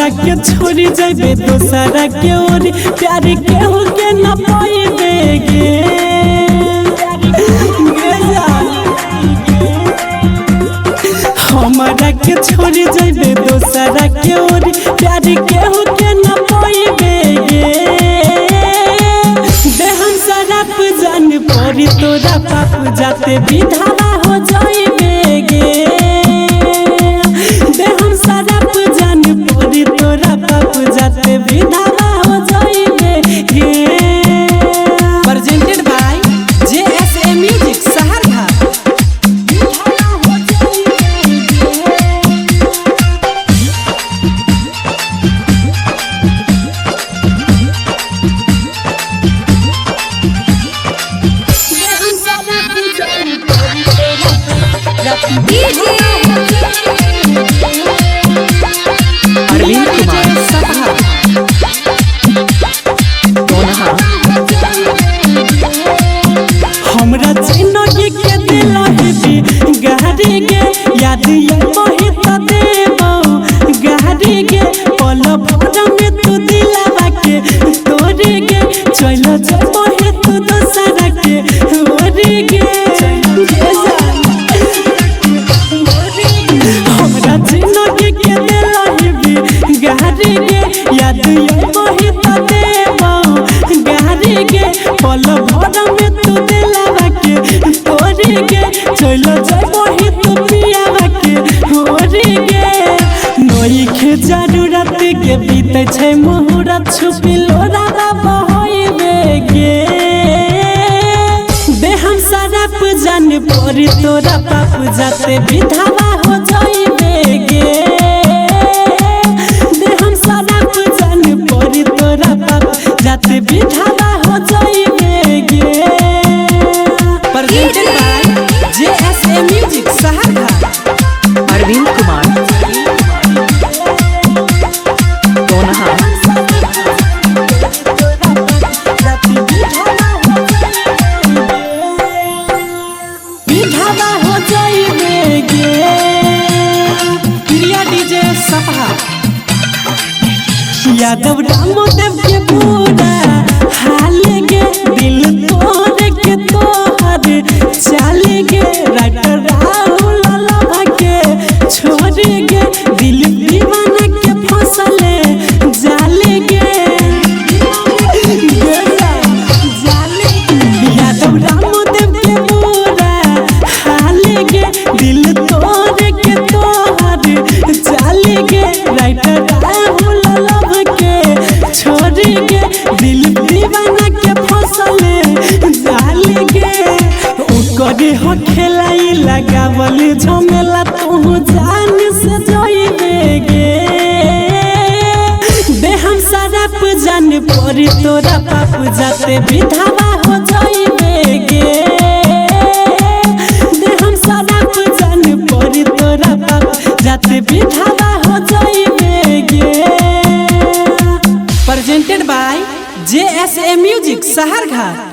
हमरा के छोड़ी जाबे दोसरा के ओरी प्यार केहू के न पाइबे गे। हमरा के छोड़ी जाबे दोसरा के ओरी प्यार केहू के न पाइबे गे। देहम शराब जान परी तोरा पाप जाते विधवा हो जाइबे गे। देहम शराब जान परी तोरा पाप जाते विधवा हो जाइबे गे। Presented by JSA Music Saharghat. Arvind Kumar Sapaha Donaha. हमरा जिंदगी के दिल हेबी गहरी गे याद ये मोहित देबो गहरी गे पल भर में तू दिलवा के तोरी गे चल जबो हे तू दोसरा के ओरी गे। हमरा जिंदगी के दिल हेबी गहरी गे याद ये मोहित देबो गहरी गे पल भर में तू दिलवा के तोरी गे चल जबो हे तू पियावा के ओरी गे। नइखे जरूरत के बीते छै मुहूर्त छुपी लोरा बहइबे गे। देहम शराब जान परी तोरा पाप जाते विधवा हो जाइबे गे। देहम शराब जान परी तोरा पाप जाते विधवा हो जाइबे गे। Presented by JSA Music Saharghat. Arvind Kumar Donaha. विधवा हो जाइबे गे। Priya DJ Sapaha. Yadav Ramdev के पूरा हाल गे दिल तोड़ के तोहर चाल गे राइटर राहुल लभ के छोड़ गे दिल दीवाना के फसले जाल गे। यादव रामदेव के पूरा हाल गे दिल तोड़ के तोहर चाल गे राइटर राहुल लभ के छोड़ गे दिल दीवाना के फसले जाल गे। ओकरे हो खेलाई लगावल झमेला तू जान से जइबे गे। देहम शराब जान परी तोरा पाप जाते विधवा हो जाइबे गे। देहम शराब जान परी तोरा पाप जाते विधवा हो जाइबे गे। Presented by JSA Music Saharghat.